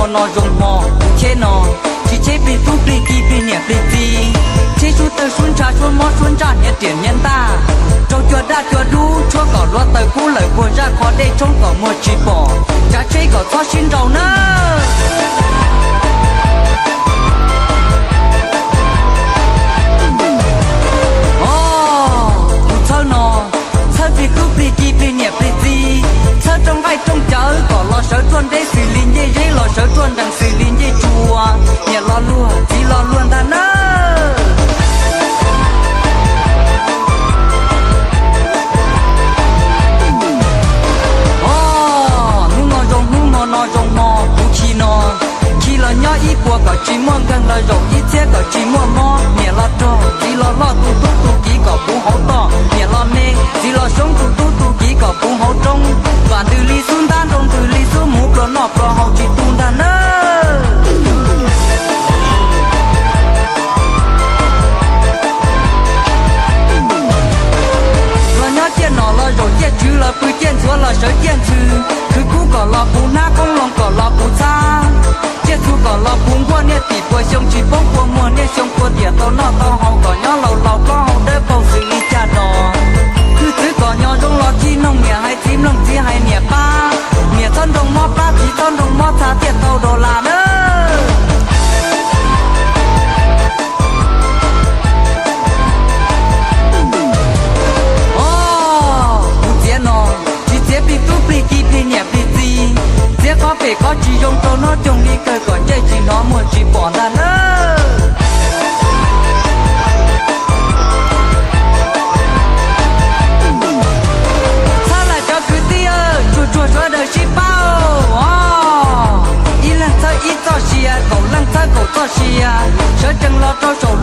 No zoo hmo, cheb no, tsis cheb plig tub plig ki plig niam plig txiv, cheb suab tawg suab ntsha suab mob suab ntsaj hniav riam hniav ntaj, rau cua daj cua dub tshuab kom hluav taws kub lawm puag zaj qhov dej tshoob kom muag tsis pom, tsav tsheb kom txhob sib nraus nawb. Os, kuv txhawb no, txhawb plig tub plig ki plig niam plig txiv, txhawb rooj nqaij rooj cawv kom los sawv ruaj nreb xws li ncej zeb los sawv ruaj nrees xws li ncej tsua, niam los luag txiv los luag ntag nawb. Os, hnub no zoo hnub hmo no zoo hmo, kuv khi no, khi los nyob ib puas kom tsis muaj nkeeg los zaum ib txhiab kom tsis muaj mob, niam los rog txiv los loj tus tub tus kiv kom puv hauv toj, niam los me txiv los xyoob tus tub tus kiv kom puv hauv roob, vam ntws li xub ntab nroo ntws li xub hmuv pluas noj pluas haus tsis tu ntag nawb. Los nyob ciaj nom los zaum ciaj tswv los pw ciaj ntxhuav los sawv ciaj ntxhw, khwv kub kom los puv hnab qoob loo kom los puv txhab, ciaj txhu kom los puv nkuaj niaj tim puas xyoo tsis poob puas muag niaj xyoo puas tiam tau noj tau haus kom nyob laus laus plaub hau dawb paug xws li caj nos. Khwv txwv kom nyo zoo los txij noog niam hais txiv mloog txiv hais niam pab, niam txhob nroo mob plab txiv txhob nroo mob txha thiaj tau dollar nawb. Os, kuv txiav no, tsis txiav plig tub plig ki plig niam plig txiv, txiav qhov pem qhov tsis zoo rau hnub coog li kawg kom ntsej tsis hnov muag tsis pom ntag nawb. Txhawb lawm cov kwv tij, tsuag tsuag sawv daws sib pab os. Ib leeg txhawb ib txoj sia, kaum leej txhawb kaum txoj sia, sawv tsees los rau saum